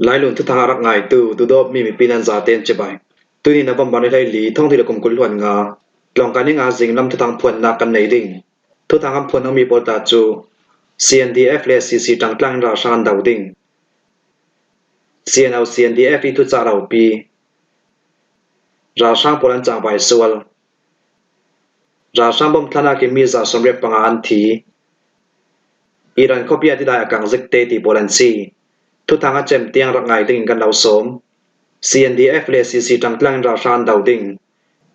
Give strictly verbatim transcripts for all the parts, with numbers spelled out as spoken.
Lailun thuthang a rak ngaitu, duhdawtmi mipi nan zaten cibai. Tuni November ni hleili, thawng thih le kum kul hluan nga, tlawngkai ni nga zinglam thuthang phuannak kan nei ding. Thuthang kan phuan mi pawl ta cu C N D F le C C ṭangtlang in ralhrang an do ding. C N O C N D F i thucah ropi. Ralhrang pawl an cangvai sual. Ralhrang bom thlanak in mi za sawmriat panga an thi. Iran khuapi ah tidai a kang zik te ti pawl an si. Thuthang a cem tiang rak ngai dingin kan lo sawm. C N D F le C C ṭangtlang in ralhrang an do ding.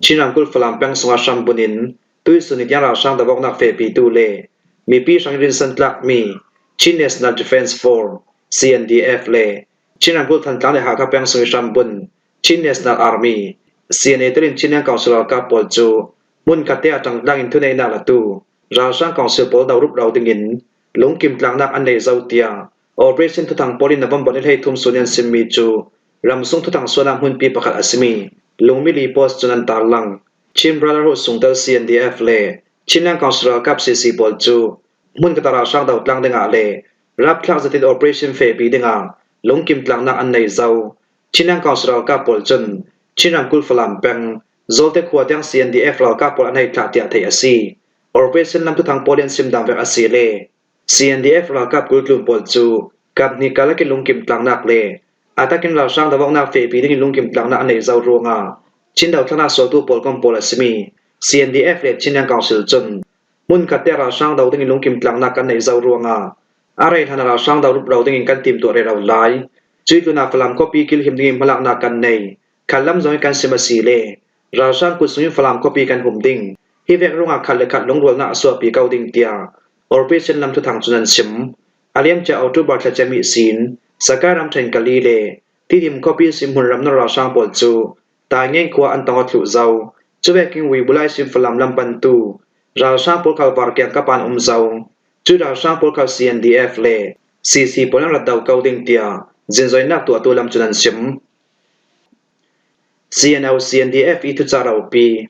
Chin ramkulh Falam peng sungah hram bunin tuihsun ni tiang ralhrang dovawknak fehpitu le mipi hrangin rinsan tlakmi Chin National Defence Force, C N D F le Chin ramkulh Thantlang le Hakha peng sung i hram bun Chin National Army, C N A telin Chin Liang Council ralkap pawl cu hmun khatte ah ṭangtlang in thuneihnak latu ralhrang council pawl do rupro dingin lungkim tlaknak an nei zo, tiah Operation Thuthang pawl in November ni hleithum sun in an simmi cu ramsung thuthang sualnak hmunpi pakhat a simi Lungmili Post cun an tarlang. Chin Brotherhood sungtel C N D F le Chin Liang Council ralkap C C pawl cu hmun khat ah ralhrang do tlang dingah le rapthlak zetin operation fehpi dingah lungkim tlaknak an nei zo. Chin Liang Council ralkap pawl cun Chin ramkulh Falam peng Zawlte khua tiang C N D F ralkap pawl an hei thlah tiah theih a si. Operation lam thuthang pawl in an sim dan vek a si le C N D F ralkap kultlun pawl cu kap hnih karlak in lungkim tlaknak le a takin ralhrang dovawknak fehpi dingin lungkim tlaknak an nei zo ruangah Chin dothlaknak sualtu pawl kom pawl a simi C N D F le Chin Liang Council cun hmun khatte ralhrang do dingin lungkim tlaknak kan nei zo ruangah a rei hlan ah ralhrang do rupro dingin kan timtuah rero lai. Cuih tlunah Falam khuapi kilhim dingin hmalaknak kan nei. Khatlam zong in kan sim a si le ralhrang kut sungin Falam khuapi kan hum ding. Hi vek ruangah khat le khat lungrualnak a suahpi ko ding, tiah Operation lam thuthang cun an sim. A liamcia October thla cem ihsin Sakai ramṭhen Kali le Tidim khuapi ihsin hmunram nor ralhrang pawl cu Taingen khua an tong a thluh zo. Cuvekin Wibulai ihsin Falam lam pantu ralhrang pawl kha Var kiangkap ah an um zo. Cuih ralhrang pawl kha C N D F le C C pawl in an rat do ko ding, tiah zinzoinak tuahtu lam cun an sim. C N O C N D F i thucah ropi.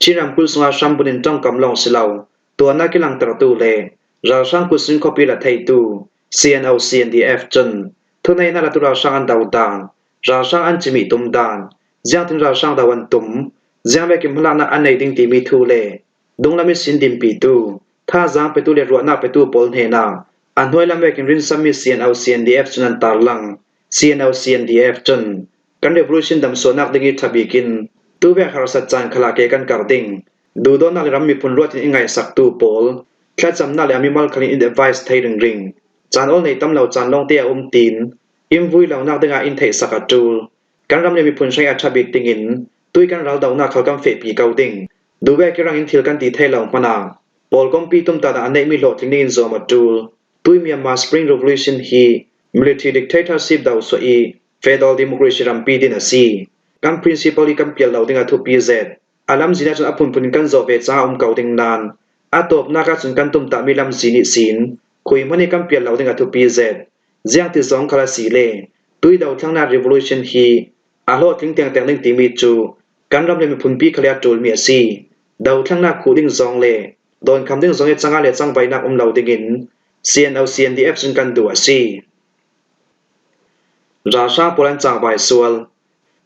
Chin ramkulh sungah hram bunin ṭongkam lawng si lo, tuahnak kilangtertu le ralhrang kut sungin khuapi la theitu C N O C N D F cun thuneihnak latu ralhrang an do dan, ralhrang an cimih tum dan, ziangtin ralhrang do an tum, ziangvekin hmalaknak an nei ding timi thu le dunglam ihsin dinpitu, thazaang petu le ruahnak petu pawl hnenah a hnuailam vekin rinsanmi C N O C N D F cun an tarlang. C N O C N D F cun kan revolution damsuahnak ding i ṭha bikin tuvek harsat caan khalah ke kan kar ding. Duhdawtnak le ram miphun ruatin i ngaihsaktu pawl thlacamnak le a mimal khalin in advice thei ringring. Caan awl nei tam lo caan lawngte a um tiin in vui lonak dingah in theihsak a ṭul. Kan ram le miphun hrangih a ṭha bik dingin tui kan raldonak khal kan fehpi ko ding. Duhvek i rangin thil kan ti thei lo hmanah pawlkompi tumtahnak a neihmi hlawhtling dingin zuam a ṭul. Tui Myanmar Spring Revolution hi military dictatorship dosuah i federal democracy rampi din a si. Kan principle i kan pial lo ding a thupi zet. A lamzin ahcun a phunphun in kan zawh ve caah a um ko ding nain a tawpnak ahcun kan tumtahmi lamzin ihsin khui hmanh i kan pial lo ding a thupi zet. Ziangti zong khal a si le tui dothlangnak revolution hi a hlawhtling tengteng ding timi cu kan ram le miphunpi khal i a ṭulmi a si. Dothlangnak khuh ding zong le dawnkham ding zong i cangah le cangvainak um lo dingin C N O C N D F cun kan duh a si. Ralhrang pawl an cangvai sual.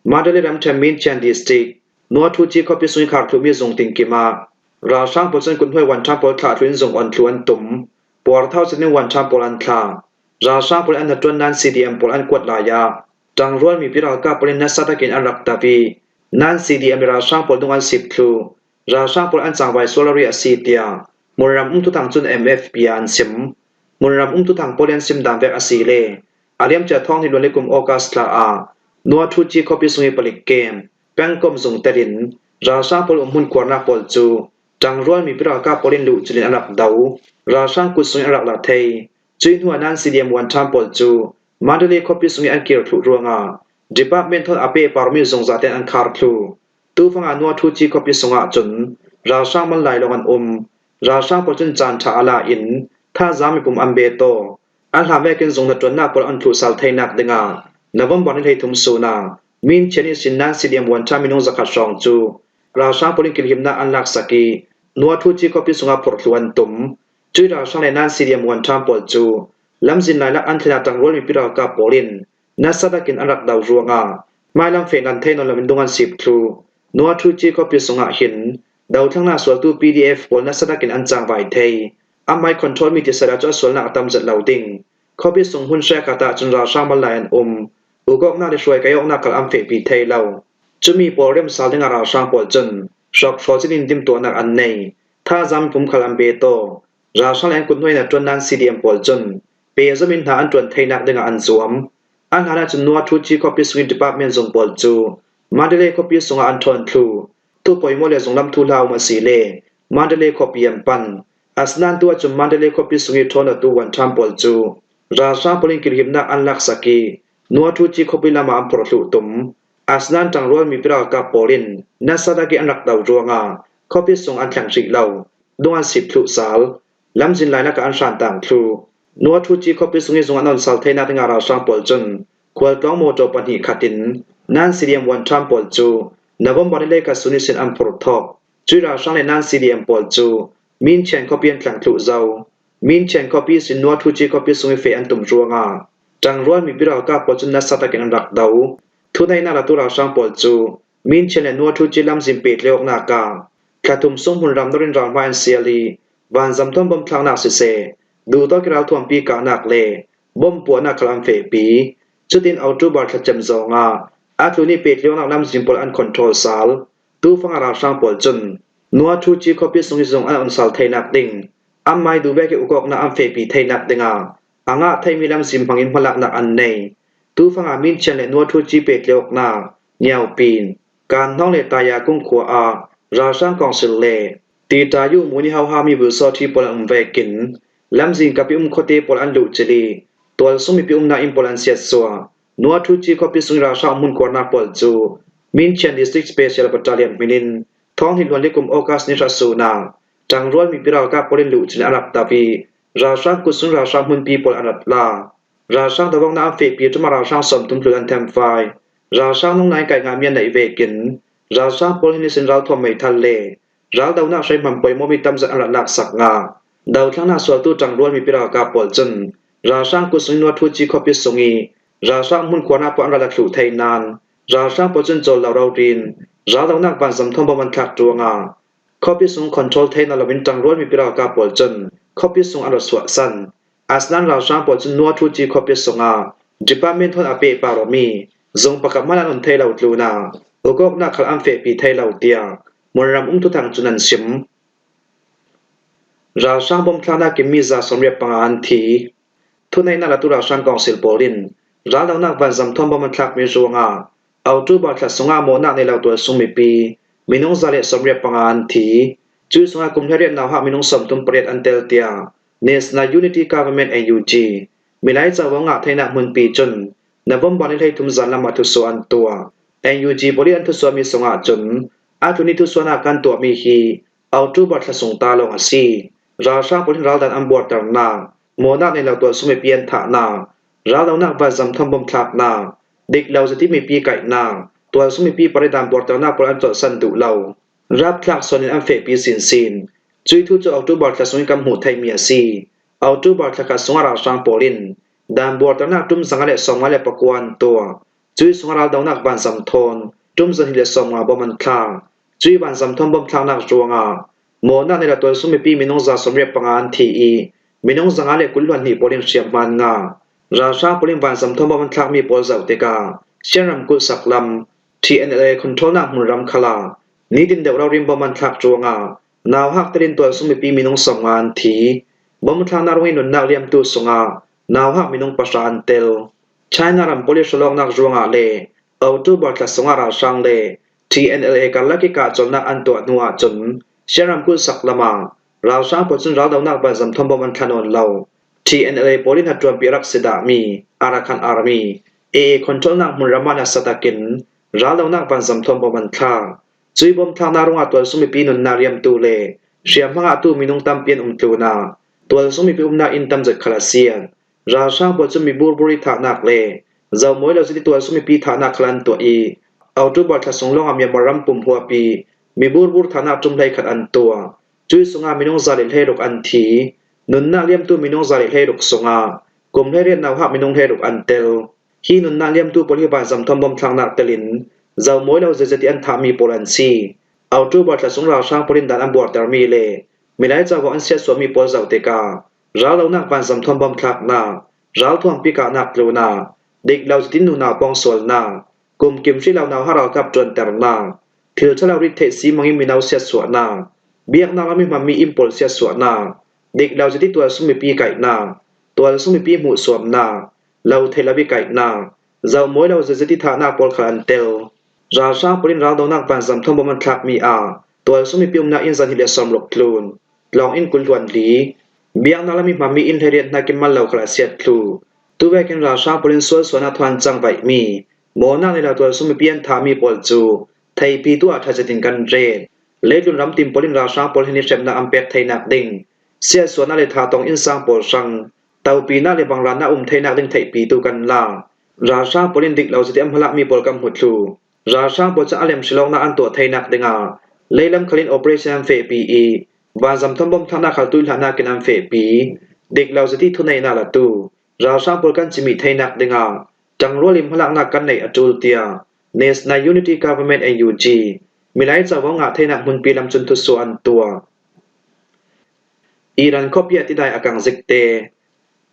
Mandalay ramṭhen Minchian District, Nuathuci khuapi sung i khar thlumi zung tingkim ah ralhrang pawl cun kut hnuai wanṭhan pawl thlah thluh in zung on thluh an tum. Puarthau zetin wanṭhan pawl an thlah. Ralhrang pawl an hnaṭuan nan C D M pawl an kuat lai ah ṭangrual mipi ralkap pawl in nasa takin an rak tap i nan C D M le ralhrang pawl dung an sip thluh. Ralhrang pawl an cangvai sual a ri a si, tiah hmunram um thuthang cun M F P ah an sim. Hmunram um thuthang pawl in an sim dan vek a si le a liamcia thawng hnih luan le kum August thla ah Nuathuci khuapi sung i palik kem pengkomh zung telin ralhrang pawl umhmun khuarnak pawl cu ṭangrual mipi ralkap pawl in luh cilin a rak do. Ralhrang kut sungin a rak la thei. Cuih hnuah nan C D M wanṭhan pawl cu Mandalay khuapi sungin an kir thluh ruangah department thawn a pehparmi zungzahte an khar thluh. Tufang ah Nuathuci khuapi sungah cun ralhrang man lai lawng an um. Ralhrang pawl cun caan ṭha a la in thazaang mipum an bet aw. An hlan vekin zung hnaṭuannak pawl an thluh sal theinak dingah November ni hleithum sun ah Minchian ihsin nan C D M wanṭhan minung zakhat hrawng cu ralhrang pawl in kilhimnak an laksak i Nuathuci khuapi sungah phurh thluh an tum. Cuih ralhrang le nan C D M wanṭhan pawl cu lamzin lailak an thlen ah ṭangrual mipi ralkap pawl in nasa takin an rak do ruangah hmailam feh nan thei nawn loin dung an sip thluh. Nuathuci khuapi sungah hin dothlangna sualtu P D F pawl nasa takin an cangvai thei. Amah ih control mi ti sela cu a sualnak a tam zet lo ding. Khuapi sung hmun hrekkhat ah cun ralhrang hman lai an um. Ukawknak le hruaikai awknak khal an fehpi thei lo. Cumi pawl remsal dingah ralhrang pawl cun hrawkhrawl cinin timtuahnak an nei. Thazaang mipum khal an be taw. Ralhrang le an kuthnuai in a ṭuan nan C D M pawl cun pehzom in hna an ṭuan theinak dingah an zuam. A hlan ahcun Nuathuci khuapi sungih department zung pawl cu Mandalay khuapi sungah an ṭhawn thluh. Thu poimawh le zunglam thuhla a um a si le Mandalay khuapi an pan. Asinain tu ahcun Mandalay khuapi sungih ṭhawn awtu vuanṭhan pawl cu ralhrang pawl in kilhimnak an laksak ih Nuathuci khuapi lamah an phorh thluh tum. Asinain ṭangrual mipi ralkap pawl in nasa tak ih an rak do ruangah khuapi sung an thleng hrih lo. Dung an sip thluh sal. Lamzin lailakah an hran tang thluh. Nuathuci khuapi sungih zung an on sal theinak dingah ralhrang pawl cun khualtlawng mawṭaw pahnih khat in nan C D M vuanṭhan pawl cu November ni hleikhat sun ihsin an phurh thawk. Cuih ralhrang le nan C D M pawl cu Minchian khuapi an thleng thluh zo. Minchian khuapi ihsin Nuathuci khuapi sungih feh an tum ruangah ṭangrual mipi ralkap pawl cun nasa takin an rak do. Thuneihnak latu ralhrang pawl cu Minchian le Nuathuci lamzin pehtlai awknak ah thla thum sung hmunram dor in ralhmai an sial ih vanzam thawn bom thlaknak siseh, duhtawk ih ralthuampi kahnak le bom puahnak khal an fehpi. Cutin October thla cem zawngah a tlun ih pehtlai awknak lamzin pawl an control sal. Tufangah ralhrang pawl cun Nuathuci khuapi sungih zung an on sal theinak ding anmai duh vek ih ukawknak an fehpi theinak dingah a ngah theimi lamzin hmangin hmalaknak an nei. Tufangah Minchian le Nuathuci pehtlai awknak Nyaupin, Kanhnawng le Tayakung khua ah ralhrang kawngsil le Titayu muni hohami vulsawṭhi pawl an um vekin lamzin kap ih um khuate pawl an luhcilh ih tualsung mipi umnak inn pawl an siatsuah. Nuathuci khuapi sungih ralhrang hmunkhuarnak pawl cu Minchian District Special Battalion hmin in thawng hnih hluan li kum August ni hra sun ah ṭangrual mipi ralkap pawl in luhcilh in a rak tap ih ralhrang kut sung ralhrang hmunpi pawl an rak la. Ralhrang doawknak an fehpi ṭum ah ralhrang sawmthum hlun an themfai. Ralhrang nungnai kaih ngahmi an neih vekin ralhrang pawl hin ihsin ralthuam meithal le raldonak hreihman poimawhmi tamzet an rak laksak ngah. Dothlangnak sualtu ṭangrual mipi ralkap pawl cun ralhrang kut sungih Nuathuci khuapi sungih ralhrang hmunkhuarnak pawl an rak la thluh thei nain ralhrang pawl cun cawl lo rori in raldonak vanzam thawn bom an thlak ruangah khuapi sung control thei nawn loin ṭangrual mipi ralkap pawl cun khuapi sung an rak suahsan. Asinain ralhrang pawl cun Nuathuci khuapi sungah department thawn a pehpar awmi zung pakhat hmanh an on thei lo tlunah ukawknak khal an fehpi thei lo, tiah hmunram um thuthang cun an sim. Ralhrang bom thlaknak in mi za sawmriat panga an thi. Thuneihnak latu ralhrang kawngsil pawl in raldonak vanzam thawn bom an thlakmi ruangah October thla sungah mawhnak nei lo tualsung mipi minung za le sawmriat panga an thi. Cuih sungah kum hleiriat nauhak minung sawmthum pariat an tel, tiah National Unity Government, N U G, milai covo ngah theinak hmunpi cun November ni hleithum zan lamah thusuah an tuah. N U G pawl ih an thusuahmi sungah cun a tlun ih thusuahnak kan tuahmi hi October thla sung ta lawng a si. Ralhrang pawl hin raldan an buarternak, mawhnak nei lo tualsung mipi an thahnak, raldonak vanzam thawn bom thlaknak, dik lo zet ih mipi kaihnak, tualsung mipi pariat dan buarternak pawl an colhsan duh lo. Rapthlak sual in an fehpi sinsin. Cuih thu cu October thla sungin kan hmuh theihmi a si. October thla khat sungah ralhrang pawl in dan buarternak ṭum zanga le sawmnga le pakua an tuah. Cuih sungah raldonak vanzam thawn ṭum zahnih le sawmnga bom an thlak. Cuih vanzam thawn bom thlaknak ruangah mawhnak nei lo tualsung mipi minung za sawmriat panga an thi ih minung zanga le kul hluan hnih pawl in hriamhma an ngah. Ralhrang pawl in vanzam thawn bom an thlakmi pawl zoh tikah Shan ramkulh saklam T N L A controlnak hmunram khalah nitin deuh rori in bom an thlak ruangah nauhak telin tualsung mipi minung sawmnga an thi. Bom thlaknak ruangih nunnak liamtu sungah nauhak minung pahra an tel. China ram pawl ih hralawknak ruangah le October thla sungah ralhrang le T N L A karlak ih kahcolhnak an tuah hnu ahcun Shan ramkulh saklam ah ralhrang pawl cun raldonak vanzam thawn bom an thla nawn lo. T N L A pawl in hnaṭuanpi a rak si dahmi Arakan Army, A A controlnak hmunram ah nasa takin raldonak vanzam thawn bom an thlak. Cuih bom thlaknak ruangah tualsung mipi nunnak liamtu le hriamhma ngahtu minung tampi an um tlunah tualsung mipi umnak inn tamzet khal a siat. Ralhrang pawl cun mi burbur ih thahnak le zohmawi lo zet ih tualsung mipi thahnak khal an tuah ih October thla sung lawngah Myanmar ram pumhuap ih mi burbur thahnak ṭum hleikhat an tuah. Cuih sungah minung za le hleiruk an thi. Nunnak liamtu minung za le hleiruk sungah kum hleiriat nauhak minung hleiruk an tel. Hi nunna liamtu pawl hi vanzam thawn bom thlaknak telin zoh mawi lo zetzet i an thahmi pawl an si. October thla sung ralhrang pawl in dan an buartermi le milai cauk an siatsuahmi pawl zoh tikah raldonak vanzam thawn bom thlaknak, ralthuampi kahnak tlunah, dik lo zetin nunau pawng sualnak, kum kim hrih lo nauhak ralkap ṭuanternak, thil ṭha lo rit theih si mangin mino siatsuahnak, biaknak lam i hmanmi inn pawl siatsuahnak, dik lo zet i tualsung mipi kaihnak, tualsung mipi hmuhsuamnak, lo theih lo i kaihnak, zoh mawi lo zetzet i thahnak pawl khal an tel. Ralhrang pawl in raldonak vanzam thawn bom an thlakmi ah tualsung mipi umnak inn zahnih le sawmruk tlun, tlawng inn kul hluan li, biaknak lam i hmanmi inn hleiriat hnakin mal lo khal a siat thluh. Tuvekin ralhrang pawl in sualsuahnak thawn an cangvaihmi mawhnak nei lo tualsung mipi an thahmi pawl cu theipi tu ah ṭha zetin kan ret. Leitlun ram tim pawl in ralhrang pawl hin i hremnak an pek theinak ding siatsuahnak le thatong innsang pawl hrang topinak le bangrannak um theinak ding theihpi tu kan la. Ralhrang pawl in dik lo zet i an hmalakmi pawl kan hmu thluh. Ralhrang pawl cu a lem hrilawknak an tuah theinak dingah leilam khal in operation an fehpi i vanzam thawn bom thlaknak khal tuihlahnak in an fehpi. Dik lo zet i thuneihnak latu ralhrang pawl kan cimih theinak dingah ṭangrual in hmalaknak kan neih a ṭul, tiah National Unity Government, N U G, milai covo ngah theinak hmunpi lam cun thusuah an tuah. Iran khuapi ah tidai a kang zikte.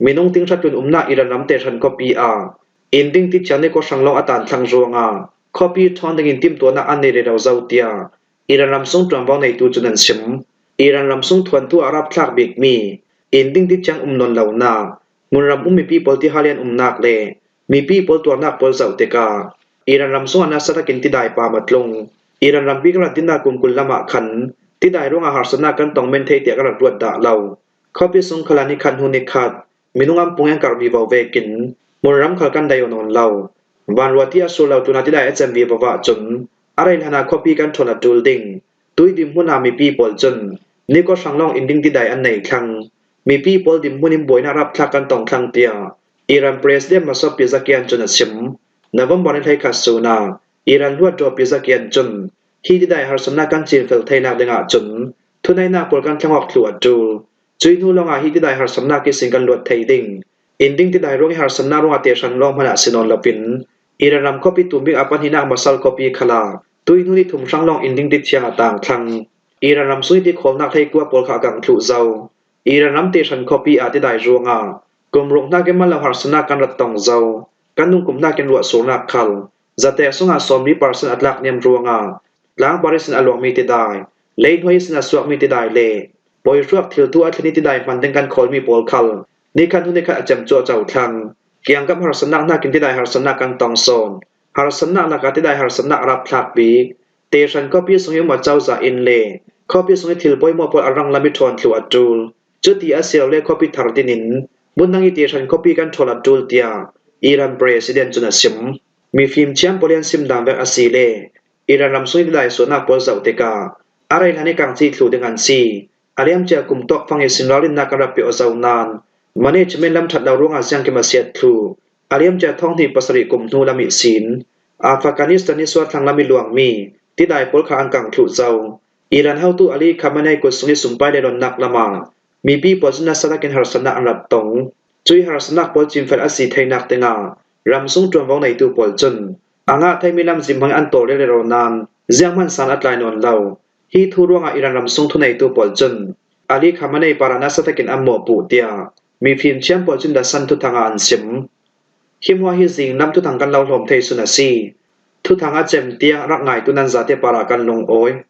Minung ting hratlun umnak Iran ram tehran khuapi ah inn ding ti thiang ni kua hrang lawng a tan thlang ruangah khuapi ṭhawn dingin timtuahnak an nei rero zo, tiah Iran ram sung ṭuanvo neitu cun an sim. Iran ram sung thuanthu ah rapthlak bikmi inn ding ti thiang um nawn lonak, hmunram um mipi pawl tihal in umnak le mipi pawl tuarnak pawl zoh tikah Iran ram sungah nasa takin tidai pam a tlung. Iran rampi kan rat dinnak kum kul lamah khan tidai ruangah harsatnak kan tong men thei tiah kan rat ruat dah lo. Khuapi sung khal ah nikhat hnu nikhat minung an pung in an karh vivo vekin hmunram khal kan daih aw nawn lo. Vanruat hi a sur lo tlunah tidai a cem vivo ahcun a rei hlanah khuapi kan ṭhawl a ṭul ding. Tui dinhmun ah mipi pawl cun ni kua hrang lawng inn ding tidai an nei thlang. Mipi pawl dinhmun in buainak rapthlak kan tong thlang, tiah Iran President Masoud Pezeshkian cun a sim. November ni hleikhat sun ah Iran hluttaw Pezeshkian cun hi tidai harsatnak kan cinfel theinak dingah cun thuneihnak pawl kan thleng awk thluh a ṭul. Cui hnu lawngah hi tidai harsatnak ihsin kan luat thei ding. Inn ding tidai ruang i harsatnak ruangah tehran lawng hmanh ah si nawn loin Iran ram khuapi tum bik a pahnihnak Masal khuapi khal ah tui hnu ni thum hrang lawng inn ding ti thiang a tang thlang. Iran ram sung i tikhawlnak hleikua pawl kha a kang thluh zo. Iran ram tehran khuapi ah tidai ruangah kum ruk hnakin mal lo harsatnak kan rat tong zo. Kan nungkum hnakin ruahsurnak khal zatek sungah sawmli percent a tlak niam ruangah tlangpar ihsin a luangmi tidai, leihnuai ihsin a suakmi tidai le pawihruak thil tu a thlen i tidai hman ding kan khawlmi pawl khal nikhat hnu nikhat a cem cuahco thlang. Kiangkap harsatnak hnakin tidai harsatnak kan tong sawn. Harsatnak lakah tidai harsatnak a rapthlak bik. Tehran khuapi sung i um a cozah inn le khuapi sung i thil pawimawh pawl a rang lam i ṭhawn thluh a ṭul. Cuti a si lo le khuapi thar dinin hmun dang i tehran khuapi kan ṭhawl a ṭul, tiah Iran President cun a sim. Mifim thiam pawl i an sim dan vek a si le Iran ram sung i tidai suahnak pawl zoh tikah a rei hlan i kang cih thluh ding an si. A liamcia kum tawkfang ihsin ralrinnak kan rak pe aw zo nain management lam ṭhat lo ruangah ziangkim a siat thluh. A liamcia thawng hnih pasarih kum hnu lam ihsin Afghanistan i sual thlang lam i luangmi tidai pawl kha an kang thluh zo. Iran hotu Ali Khamenei kut sung i sumpai le lonnak lamah mipi pawl cu nasa takin harsatnak an rak tong. Cui harsatnak pawl cinfel a si theinak dingah ram sung ṭuanvo neitu pawl cun a ngah theimi lamzin hmang an tawl rero nain zianghman san a tlai nawn lo. Hi thu ruangah Iran ram sung thuneitu pawl cun Ali Khamenei parah nasa takin an mawhpuh, tiah mifim thiam pawl cun The Sun thuthang ah an sim. Hi hmuah hi zing lam thuthang kan lo hlawm thei sun a si. Thuthang a cem tiang rak ngaitu nan zate parah kan lungawi.